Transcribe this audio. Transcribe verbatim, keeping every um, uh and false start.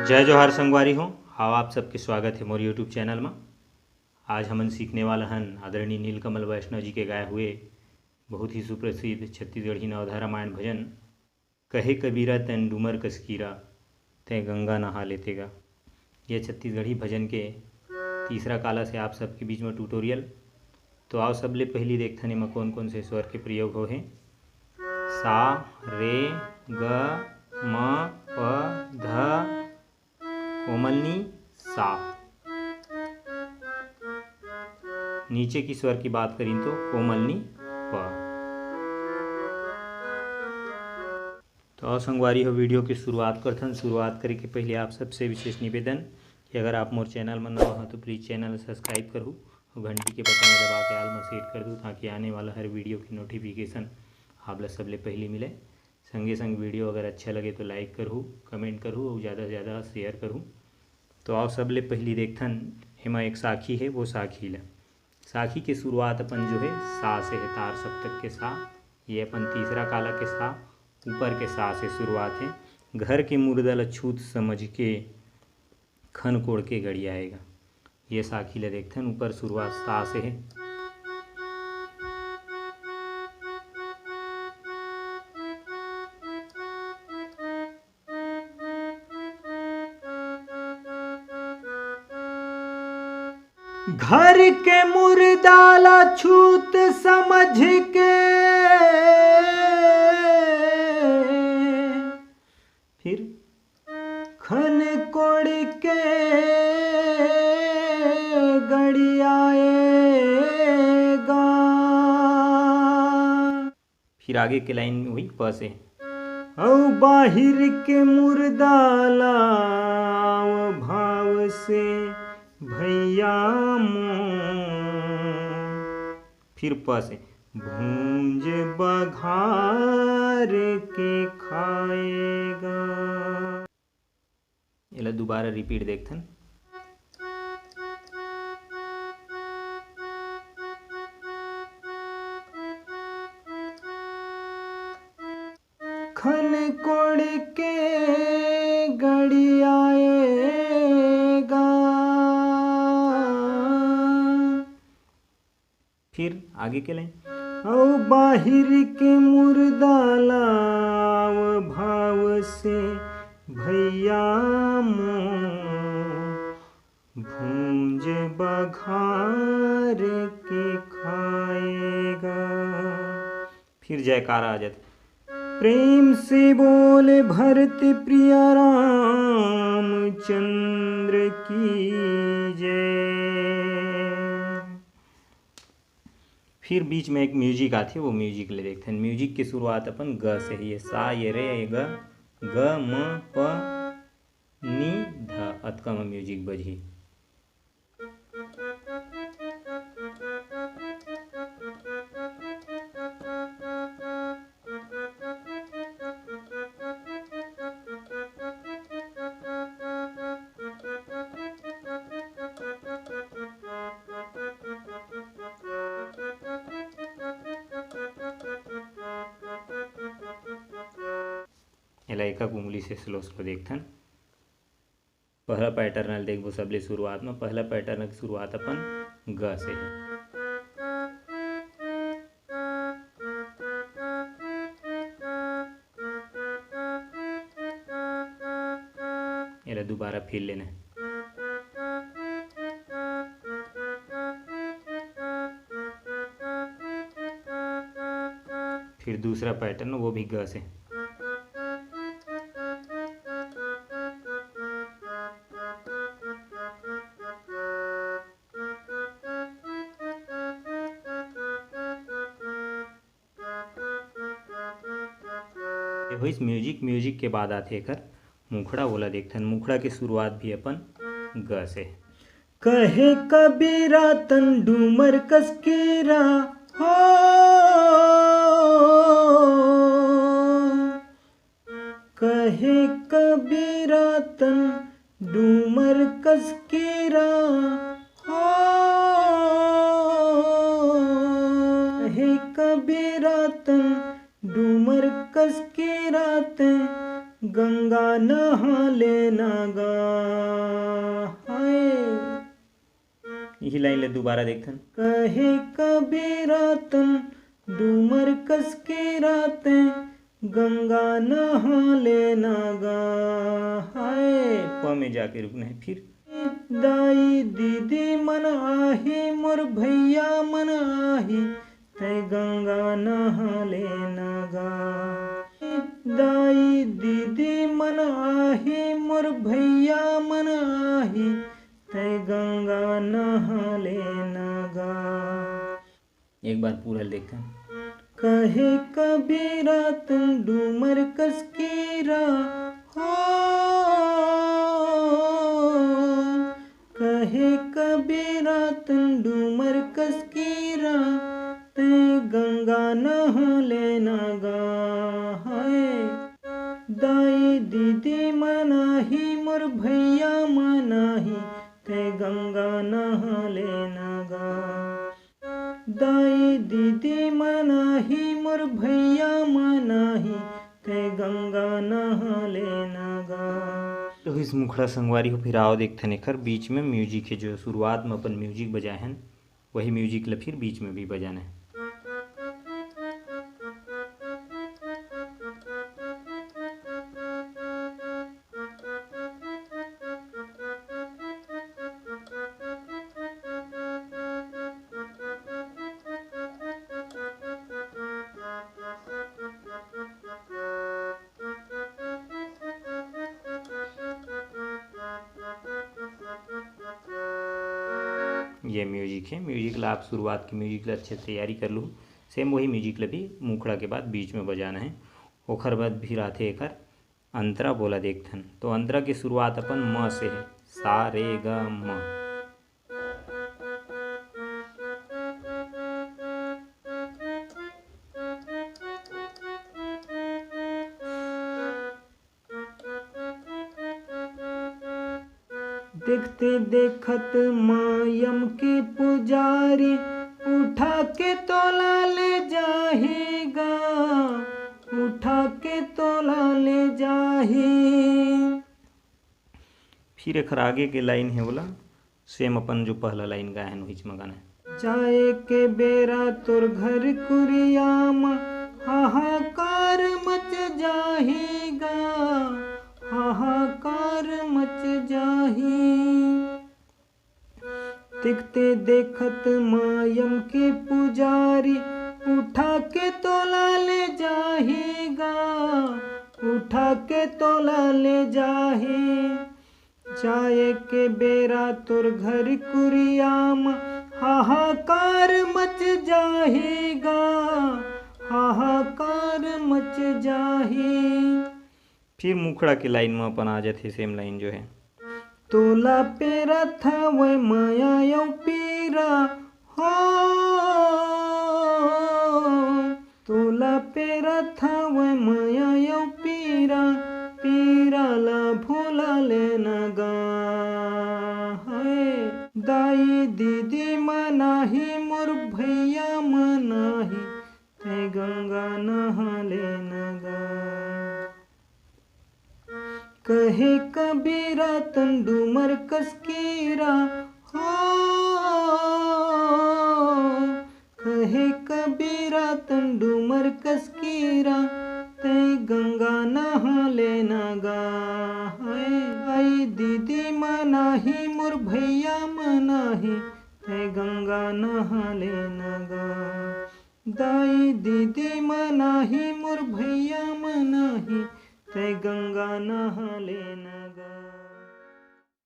जय जोहार संगवारी हो, हाव आप सबके स्वागत हे मोर YouTube चैनल म। आज हमन सीखने वाला हन आदरणीय नीलकमल वैष्णव जी के गाए हुए बहुत ही सुप्रसिद्ध छत्तीसगढ़ी नवधा रामायण भजन, कहे कबीरा तैं डूमर कस कीरा, तैं गंगा नहा लेते गा। ये छत्तीसगढ़ी भजन के तीसरा काला से आप सबके बीच में ट्यूटोरियल। तो आओ सबले पहली देखथन एमा कौन कौन से स्वर के प्रयोग हो हे। सा, रे, ग, म, प, ध, कोमलनी, सा। नीचे की स्वर की बात करी तो कोमलनी, प। तो आओ संगवारी हो, वीडियो की शुरुआत करथन। शुरुआत करे के पहले आप सबसे विशेष निवेदन कि अगर आप मोर चैनल में नवा हो तो प्लीज चैनल सब्सक्राइब करहू और घंटी के बटन दबा के all में सेट कर दू, ताकि आने वाला हर वीडियो की नोटिफिकेशन आप ला सबले पहली मिले। संगे संग वीडियो अगर अच्छा लगे तो लाइक करहू, कमेंट करहू और ज़्यादा से ज़्यादा शेयर करहू। तो आओ सबले पहली देखथन, एमा एक साखी है, वो साखी ला। साखी के शुरुआत अपन जो है सा से है, तार सप्तक के सा। ये अपन तीसरा काला के सा, ऊपर के सा से शुरुआत है। घर के मुर्दा ला छूत समझ के खन कोड़ के गड़ियाएगा। ये साखी ला देखथन, ऊपर शुरुआत सा से है। घर के मुर्दा ला छूत समझ के फिर खन कोड़ के गड़ियाएगा। फिर आगे के लाइन में वही प से। अउ बाहिर के मुर्दा ला भाव से भैया मोर। फिर प से। भूंज बघार के खाएगा। एला दोबारा रिपीट देखथन। खन कोड़ के गड़ियाएगा। फिर आगे के लाइन। अउ बाहिर के मुर्दा ला भाव से भैया मोर भूंज बघार के खाएगा। फिर जयकारा आ जाथे। प्रेम से बोले भरत प्रिया रामचंद्र की जय। फिर बीच में एक म्यूजिक आथे, वो म्यूजिक ले देखथन। म्यूजिक के शुरुआत अपन ग से ही है। सा, ये रे, ये ग, ग, म, प, नी, ध, अतका म म्यूजिक बजही। एला एक एक उंगली से स्लो स्लो देखथन। पहला पैटर्न ल देखबो, सबले शुरुआत म पहला पैटर्न के शुरुआत अपन ग से हे। एला दोबारा फिर लेना हे। फिर दूसरा पैटर्न, वो भी ग से। ये होइस म्यूजिक। म्यूजिक के बाद आथे एकर मुखड़ा, ओला देखथन। मुखड़ा के शुरुआत भी अपन ग से। कहे कबीरा तन डूमर कस कीरा हो, कहे कबीरा तन डूमर कस कीरा हो, कहे कबीरा तन डूमर कस कीरा तन गंगा नहा लेना गा। हाय। यही लाइन ले दोबारा देखथन। कहे कबीरा तन डूमर कस के राते, गंगा नहा लेना गा। हाय, प में जाके रुकना है। फिर दाई दीदी मन आही, मोर भैया मन आही, तै गंगा नहा लेना गा। दाई दीदी मन आही, मोर भैया मन आही, तै गंगा नहा लेना गा। एक बार पूरा देखथन। कहे कबीरा तन डूमर कस के रा हो, कहे कबीरा तन डूमर कस के रा, तै गंगा नहा लेना गा। हाय। दाई दीदी मन आही, मोर भैया मन आही, तै गंगा नहा लेना गा। दाई दीदी मन आही, मोर भैया मन आही, तै गंगा नहा लेना गा। तो इस मुखड़ा संगवारी हो, फिर आओ देखथन एकर बीच में म्यूजिक है, जो शुरुआत में अपन म्यूजिक बजाए हन, वही म्यूजिक ला फिर बीच में भी बजाना है। ये म्यूजिक है, म्यूजिक ला आप शुरुआत के म्यूजिक ला अच्छे से तैयारी कर लू। सेम वही म्यूजिक ला भी मुखड़ा के बाद बीच में बजाना है। ओखर बाद फिर आथे एकर अंतरा, बोला देखथन। तो अंतरा के शुरुआत अपन म से है, सा रे ग म। देखते देखत माँ यम के पुजारी उठा के तोला ले जाही गा, उठा के तोला ले जाही। फिर एखर आगे के लाइन है, ओला सेम अपन जो पहला लाइन गाए हन, वहीच म गाना है। जाए के बेरा तोर घर कुरिया म हाहाकार मच जाही गा, हाहाकार मच जाही। देखते देखत माँ यम के पुजारी उठा के तोला ले जाही गा, उठा के तोला ले जाही। जाए के बेरा तोर घर कुरिया म हाहाकार मच जाही गा, हाहाकार मच जाही। फिर मुखड़ा के लाइन म अपन आ जाथे सेम लाइन जो है। तोला पेरत हवय मया अउ पीरा हो, तोला पेरत हवय मया अउ पीरा, पीरा ला भुला लेना गा। हाय। दाई दीदी मन आही, मोर भैया मन आही, तै गंगा नहा लेना गा। कहे कबीरा तन डूमर कस केरा हो, कहे कबीरा तन डूमर कस केरा, तै गंगा नहा लेना गा। हाय। दाई दीदी मन आही, मोर भैया मन आही, तै गंगा नहा लेना गा। दाई दीदी मन आही, मोर भैया मन आही, तै गंगा नहा लेना।